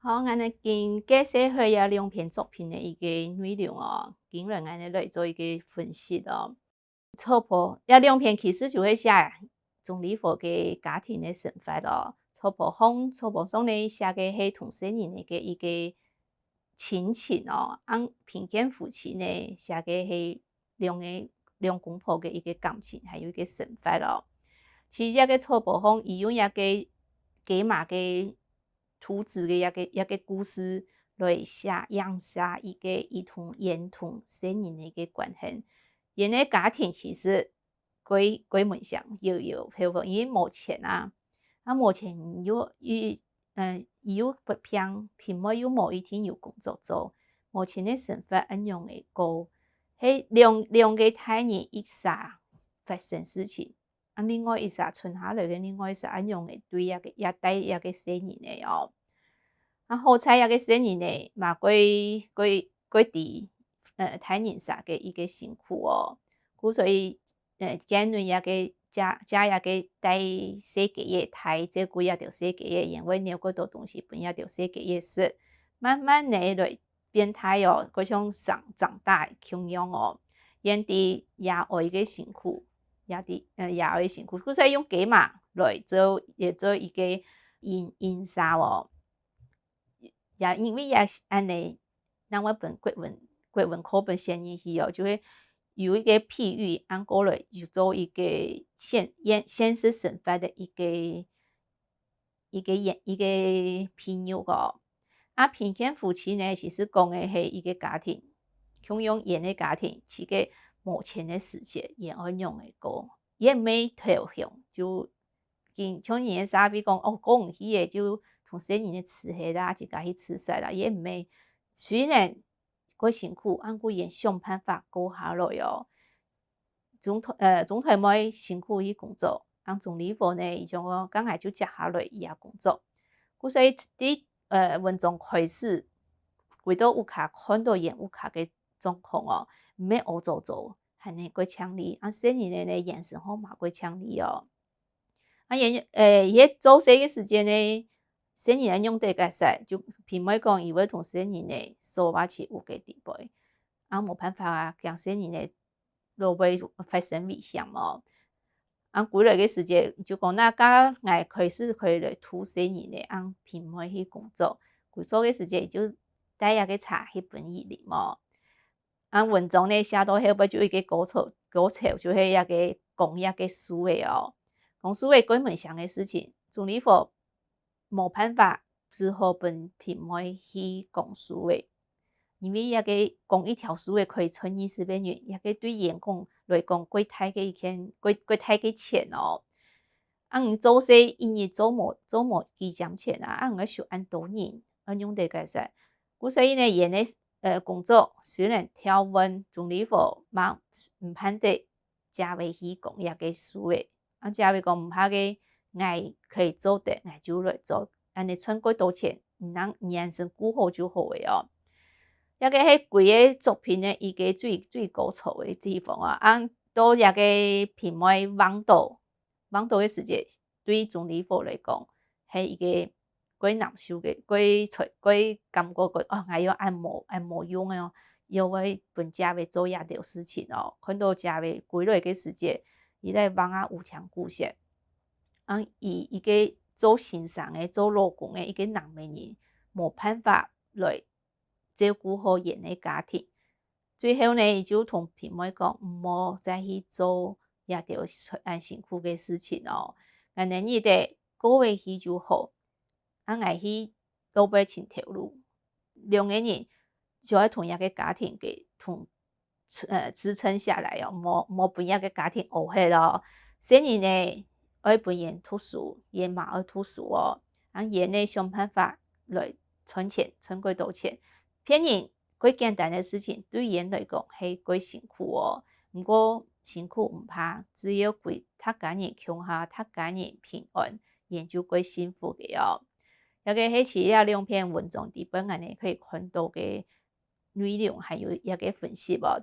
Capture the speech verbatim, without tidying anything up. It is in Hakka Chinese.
好，𠊎等今介紹好這兩篇作品个一個內容哦，今來𠊎等來做一個分析哦。草坡，這兩篇其實就係寫鍾理和个家庭个生活哦。草坡項，草坡上呢寫个係同細人仔个一個親情哦，恁貧賤夫妻呢寫个係兩個，兩公婆个一個感情，還有一個生活哦。其實這個草坡項，佢用這個雞嫲个 兔子个一個，一個故事來寫，映射一個佢同，佢同細人仔个關係。佢个家庭其實歸，歸門上，有，有，因為無錢啊，啊無錢又，又，嗯，又不平，平妹又無一定有工作做，無錢个生活恁樣个過，係兩，兩個大人一儕發生事情。 啊另外一儕，賰下來个另外一儕，恁樣个對這個，也帶這個細人仔哦。啊好在這個細人仔嘛，過，過，過知，呃，大人儕个一個辛苦哦。故所以，呃，見到這個，這，這這個帶細雞仔大，照顧這兜細雞仔，因為留過多東西分這兜細雞仔食，慢慢仔來 變大哦，過像長，長大共樣哦。佢知爺哀个辛苦，佢知，呃，爺哀个辛苦，故所用雞嫲來做，也做一個映，映射哦。也因為也恁樣，正會分國文，國文課本選入去哦，就會有一個譬喻，恁過來又做一個現，現，現實生活个一個 一個現，一個譬喻哦。啊貧賤夫妻呢，其實講个係一個家庭，共樣佢个家庭，在該無錢个時節，佢愛仰仔過，佢毋係投降，就，像人个社會講，哦，過毋去个，就同細人仔㓾忒啦，自家去自殺啦，佢毋係。雖然 過辛苦，恁過佢想辦法過下來哦。鍾太，呃，鍾太妹辛苦去工作，恁鍾理和呢，佢想講，該𠊎就接下來佢个工作。故所以，在，呃，文章開始，歸到屋下看到佢屋下个狀況哦，毋係屙糟糟，還係過淨俐，啊細人仔呢，原身好嘛過淨俐哦。 啊佢，呃，佢做事个時節呢，細人仔仰得結煞，就平妹講佢會同細人仔鎖啊在屋个底背。啊無辦法啊，驚細人仔落尾發生危險哦。啊歸來个時節，就講，該𠊎開始可以來渡細人仔，啊平妹去工作。歸早个時節，就帶這個茶去分佢啉哦。 啊文章呢寫到後背就一個高潮，高潮就係這個講這個樹仔哦。講樹仔歸門上个事情，鍾理和無辦法，只好分平妹去講樹仔。因為這個講一條樹仔可以賺二十個銀，這個對佢講，來講，過大个一件，過，過大个錢哦。 啊你做事一日做無，做無幾針錢啊，啊你愛收恁多人，愛仰得結煞。故所以呢，佢个，呃，工作雖然調換，鍾理和嘛毋盼得姐仔去講這個樹仔。啊姐仔講毋怕个，𠊎可以做得，𠊎就來做。恁樣賺過多錢，你人，你人生顧好就好了哦。這個係歸個作品个一個最，最高潮个地方啊。啊到這個平妹橫倒， 橫倒个時節，對鍾理和來講，係一個過難受个，過，過感覺講，哦，𠊎又恁無，恁無用个哦，又會分姐仔做這兜事情哦。看到姐仔歸來个時節，佢來橫啊烏青痀屐。啊佢一個做先生个，做老公个一個男仔人，無辦法來 照顧好佢个家庭。最後呢，佢就同平妹講，毋好再去做這兜恁辛苦个事情哦。𠊎等日仔過會去就好，啊𠊎去落尾尋頭路。兩個人就愛同這個家庭个同，呃，支撐下來哦，莫，莫分這個家庭屙忒哦。細人仔愛分佢讀書，佢嘛愛讀書哦。啊佢呢想辦法來賺錢，賺過多錢。 騙人，過簡單个事情，對佢來講係過辛苦哦。毋過辛苦毋怕，只要歸大家人共下，大家人平安，佢就過幸福个哦。這個係在這兩篇文章裡背𠊎等可以看到个內容，還有這個分析哦。